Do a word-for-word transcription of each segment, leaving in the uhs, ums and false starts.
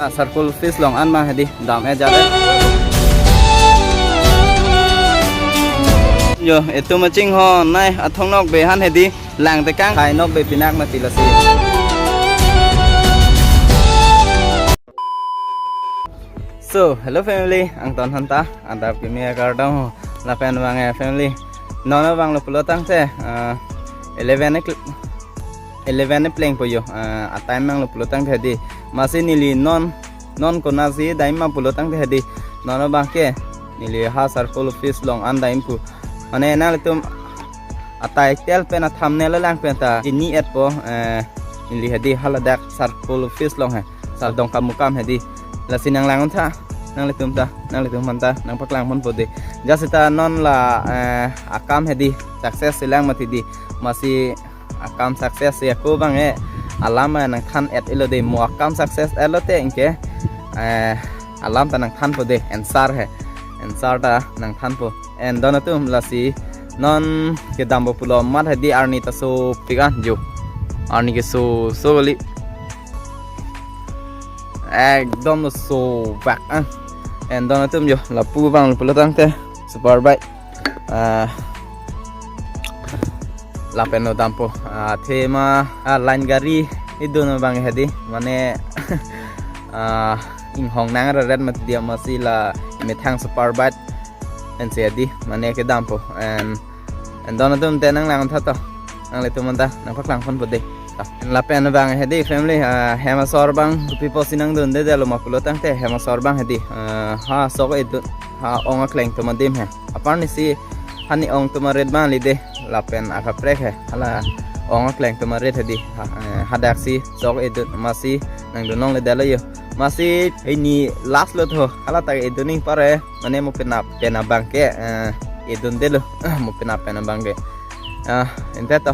Circle office along an ma hedi, dam-et jat-et. Yo, etum machinghon nai, athong nokbe aphan hedi, lang tekang, khai nokbe pinak mati lasi. So, hello family, angton aphan ta, adap kimi akardom ho, lapen abang eh family. Non abang lo pulo tangte, ah, eleven o'clock, eleven plengpo yo, ah, a-time nanglo pulo tangte hedi. Masi neli non, non konatsi dam ma pulo tangte hedi. Non abang ke, neli ha circle office along an dam pu. Mane nanglitum a-title pen a-thumbnail lang pen ta chini-etpo, eh, neli hedi haladak circle office along he. Sar Dongkamukam hedi. Lasi nanglang-un tha, nanglitum ta, nanglitum aphan ta, nangpaklang ponpo de. Just ta non la, eh, akam hedi, success si lang mati di. Masi akam success si ako abang eh, alam eh nangthan-et-elo de, mo akam success-etlo te anke, eh, alam ta nangthanpo de, answer he. Answer ta nangthanpo. And don atum lasi non kedampo pulo amat hedi, arni ta sopik an jo. Arni ke so, so kali. Ekdom lo sovak an. And don atum jo, lapu abang pulo tangte super bike. Ah, lapen lo dampo. Ah, athema, ah, line gari idun abang hedi. Mane, ah, inghong nang reret mati dia, masi la methang super bike. Ansi hedi, mane kedampo. And, and don atum te nanglang tha to. Nanglitum aphan ta, nangpaklang ponpo de. To. Lapen abang hedi family, ah, hem asor abang, kopi pusi nangdundedetlo ma pulo tangte, hem asor abang hedi. Ah, ha sok idun, ha ong akleng atum adim he. Apar nisi, hani ong atum arit abang li de. Lapen akaprek he. Hala ong akleng atum arit hedi. Ha, eh, hadaksi sok idun, masi nangdun longledetlo yo. Masi hini last lo tho. Hala ta idun ning pare. Mane mo penap pen abang ke, eh, idundelo. Mo penap pen abang ke. Ah, ante to.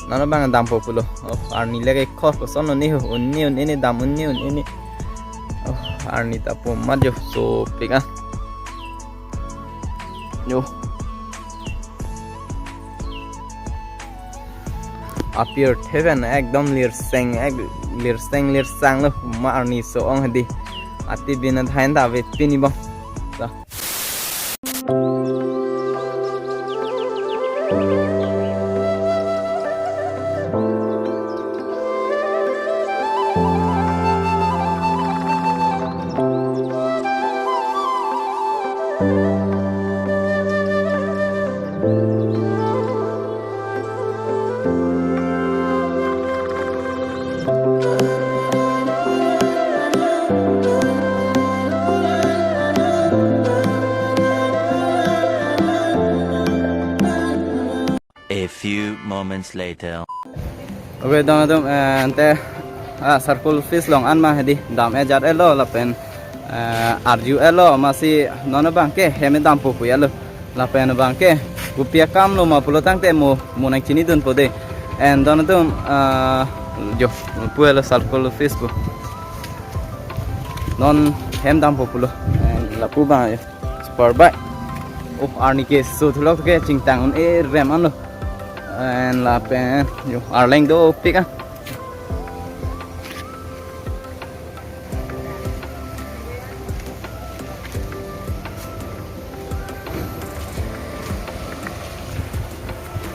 Non abang dampo pulo. Oh, arni leke khor koson lo ni ho. Unni, unni, ni dam unni, unni, ni. Oh, arni ta pu amat jo sopik an. Yo. Apirthe pen ekdom lirseng, ek lirseng, lirsang lo, ma arni so-ong hedi. Ati bina thain ta ave pini bom. So. A few moments later. Okay, don atum, eh, ante, ah, circle office along an ma hedi, dam-et jat-etlo lapen, eh, arju-etlo, masi non abang ke hem dampo pu-etlo. Lapen abang ke, kopi akam lo ma pulo tangte mo, mo nangchinidunpo de. And don atum, ah, jo, pu-etlo circle office pu. Non hem dampo pulo. And lapu abang jo. Super bike. Oh, arni ke so thulok ke chingtang un-e rem anlo. And lapen jo arleng dopik an.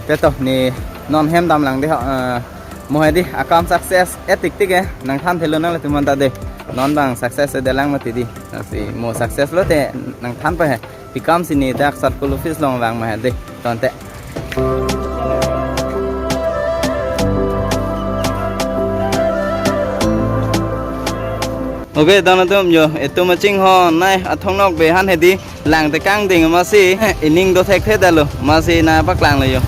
Te to, ne non hem damlang de ho, eh, mo hedi akam success-et tik tik eh, nangthan thelo nanglitum aphan ta de. Non abang success-et detlang mati di. Lasi mo success lo te nangthanpo he. Pi akam si ne dak circle office along vang ma hedi. Tonte. Okay, don atum jo, etum machinghon nai, athong nokbe aphan hedi. Lang tekang ding masi, ining do thekthedetlo, masi nangpaklanglo jo.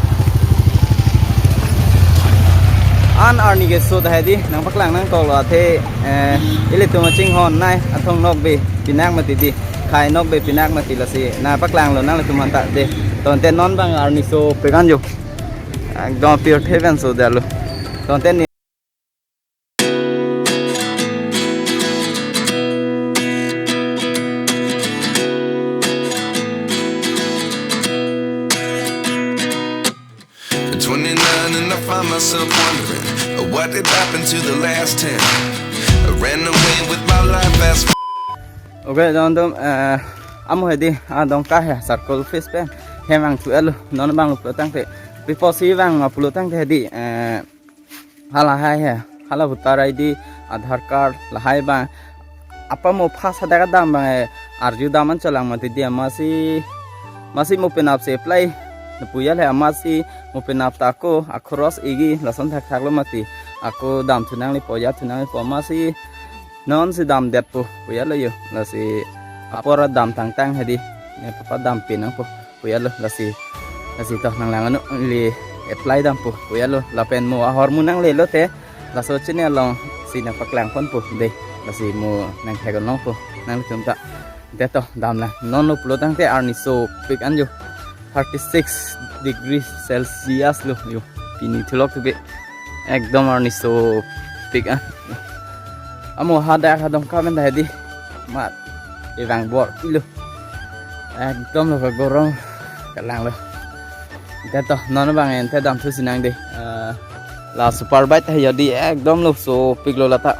An arni ke so ta hedi, nangpaklang nangkoklo athe, eh, ilitum machinghon nai, athong nokbe pinak mati di, khai nokbe pinak mati lasi, nangpaklanglo nanglitum aphan ta de. Tonte non abang arni sopik an jo. Ekdom apirthe pen sodetlo. Tonte ne At twenty-nine and I find myself wondering, uh, what did happen to the last ten? Ran away with my life as Okay, don dum, eh, amo hedi, ah, Dongka he, circle office pen, hem vangthu-etlo, non vanglo pulotangte, pi apotsi vang ma pulotangte hedi, eh, halahai he, hala voter I D, Aadhaar card, lahai abang, apa mo phas hadak adam abang, eh, arju dam an cholang mati dia, amatsi, amatsi mo penap si apply, puya le amatsi, mo penap ta ako, akhoros igi, lason thakthaklo mati, ako damthu nanglepo, jathu nanglepo, amatsi, non si damdetpo, puya lo jo, lasi apor dam tangtang hedi, ne papa dam pinangpo, puya lo, lasi, lasi to nanglang anu, ili apply dampo, puya lo, lapen mo ahormu nanglelo te, laso chini along si nangpaklangponpo, de, lasi mo nangthek-onlongpo, nanglitum ta, de to, damlang, non lo pulotangte arni sopik an jo, thirty six degree Celsius lo jo, pini thulok tubi. Ekdom arni sopik an. Amo hadak ha Dongka pen ta hedi. Mat. Evang bor-ilo. Ekdom lo kagorong. Kalanglo. Ante to, non abang ante damthu sinang de. Eh, la super bike ta hedi ekdom lo sopik lo lata.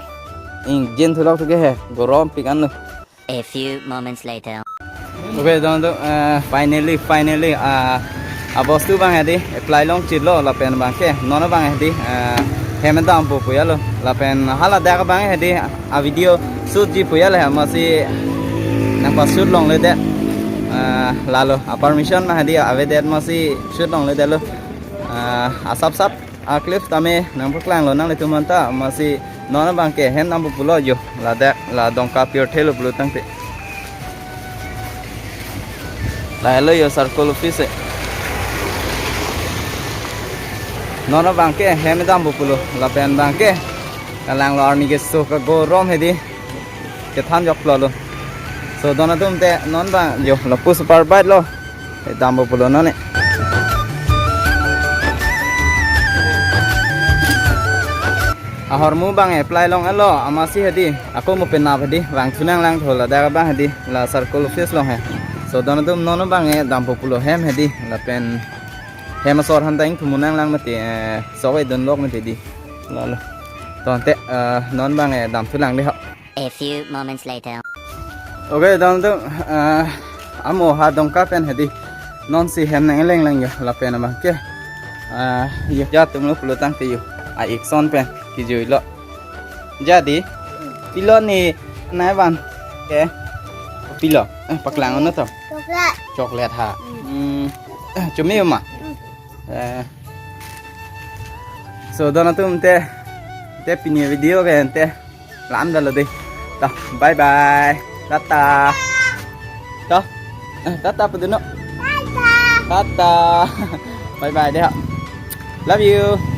Ingjin thulok tubi he. Gorompik an lo. A few moments later. Okay, don dum, eh, finally, finally, ah, abostu abang hedi, apply longchitlo, lapen abangke, non abang hedi, eh, hem dampo puya lo, lapen haladak abang hedi, a video shoot ji puya le, amatsi nangpa shoot longledet, eh, lalo, a permission abang hedi, avedet amatsi shoot longledetlo, eh, asap sap, a clip tame nangpaklanglo nanglitum anta, amatsi non abangke hem dampo pulo jo, ladak, la Dongka pirthe lo pulotangte. Lahelo jo circle office e. Non abangke hem dampo pulo, lapen abangke. Kalanglo arni keso kagorom hedi. Kethan joklo lo. So don atum te non abang jo lapu super bike lo. Dampo pulo non e. Ahormu abang apply long-etlo, amatsi hedi. Ako mo penap hedi. Vangthu nanglangthu ladak abang hedi. La circle office along he. So don atum non abang dampo pulo hem hedi. Lapen hem asor han ta ingthumu nanglang mati, eh, sok-e dunlok mati di. Lalo. To ante, eh, non abang damthu lang de ho. A few moments later. Okay, don dum, eh, amo ha Dongka pen hedi. Non si hem nang-eleng lang jo, lapen abangke. Eh, jo, jatumlo pulotangte jo. A-ik ason pen, kijuilo. Jadi, pilo ni nai van. Ke? Pilo. Eh, paklang ano to? Chocolate. Chocolate ha. Hmm. Eh, chumi ma? Eh. So, don atum te, te pini video ke te. Lam dalo de. To, bye bye. Tata. To. Eh, tata pudun no. Tata. Tata. Bye bye de ha. Love you.